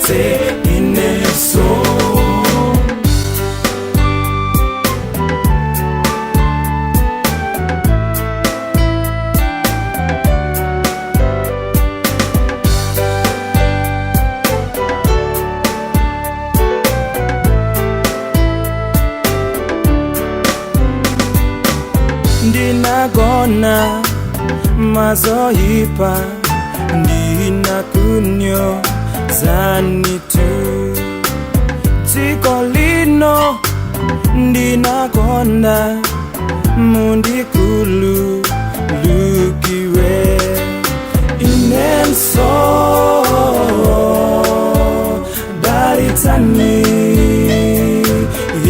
Mudalitse inenso. Ndinagona mazoipa, ndinakunyo zanitu dziko lino ndinakonda mundikulu lukiwe inenso dalitsani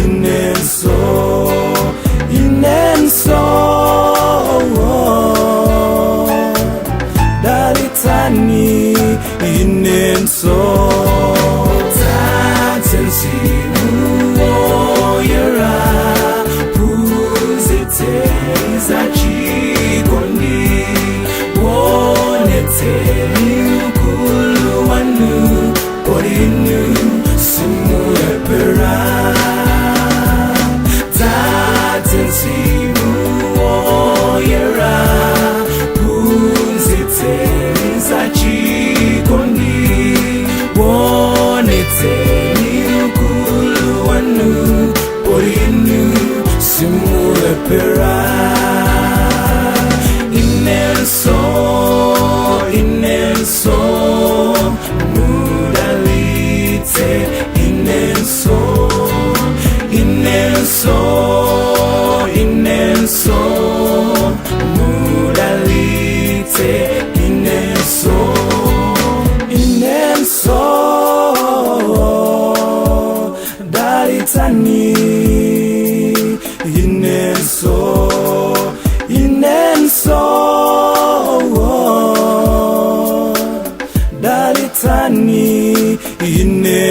inenso inenso dalitsani inenso. Tate mzimu woyera, phunzitseni chikondi, wonetseni ukulu wanu, poti inu simulephera. Tate mzimu woyera, phunzitseni chikondi, wonetseni ukulu wanu, poti inu simulephera. Inenso, inenso, mudalitse inenso, inenso, inenso, mudalitse inenso, inenso dalitsani inenso, inenso dalitsani inenso.